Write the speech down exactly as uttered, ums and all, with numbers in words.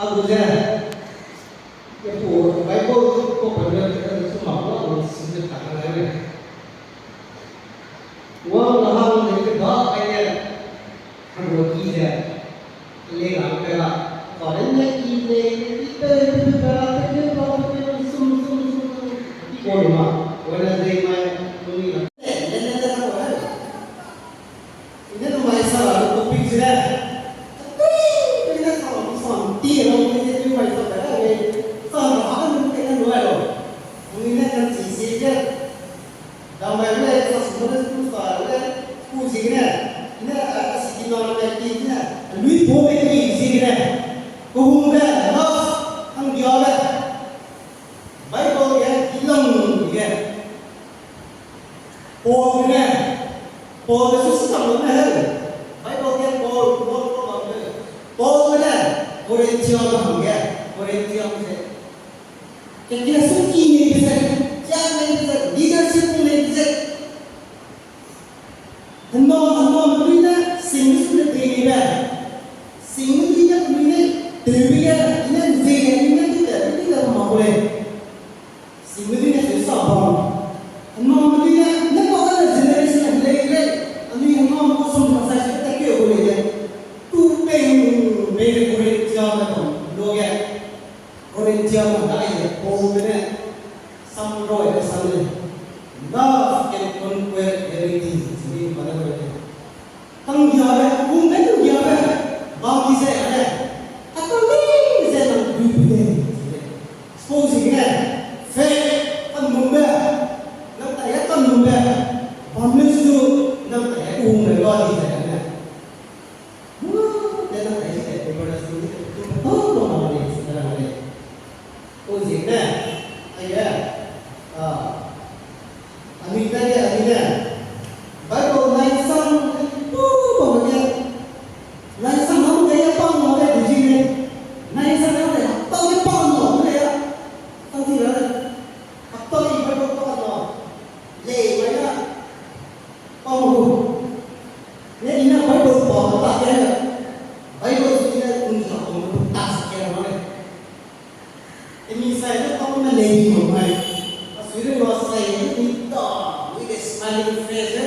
Agu ze, Bible ko pa ne ka sum de ta ka le. Wang la hang ne ke ba kai ne, hang ki ze, le la pe la, pa ne ne i ne, i pe, pe, pe, pe, la, pe, pe, pa, pe, pe, sum, sum, sum, sum, i ko lu ma, Wednesday mai, lu ni la. Ine numai sa topic zene. Tui, tui ne sa, sa, ti, ro, ti, ti, numai sa, ta, re. Sa, sa, ha, nu, te, nu, ai, ro. Ine kan chi, chi, je. Damai le, sa, su, le, su, sa, le, ku, chi, ne. Ine, a, a, si, ki, na, le, ki, ne. Lui, po, me, ki, chi, ne. Ko, Corinthian hangge, Corinthian ze. Kekia su ki ne ze, kia ne ze, leadership ne ze. Hena, hena, mui ne, sing su ne de ni be. Sing ni ne, mui ne, de bi ge, ne, ze ne, ne, de, de, de, de, ma ko le. Sing ni ne, su sa ba. Hena, mui ne, ne pa ka ne generation ne, le, le. Anui hena, mo sum ka sa se, ta ke ko le. Tu pe, pe, Corinthian ne, lo ge. Corinthian hangge Paul ne, sam roi ne sam le, "Love can conquer everything," chini pa ne roi ne. Tang giabe, kung ne tang giabe, bam di ze ane. Atau ni ze nang dui bu de, chini. Suppose ne, faith, kan mum be, nang tai ya kan mum be, bam le su, nang tai ya kung be ba di ze ane. Bible nai sang, nai sang hangge pa ngau de, nai sang hangge pa ngau de ya. Tang ti ra, pa Bible pa ngau. Lei mai na. Pau gu. Ne i ne Bible pa ta ke. Bible su ne kum sa kum ta sa ke ma le. Emi sai ne pau ne lei di mo mai. A su le wa sai ne ni ta, with a smiling face,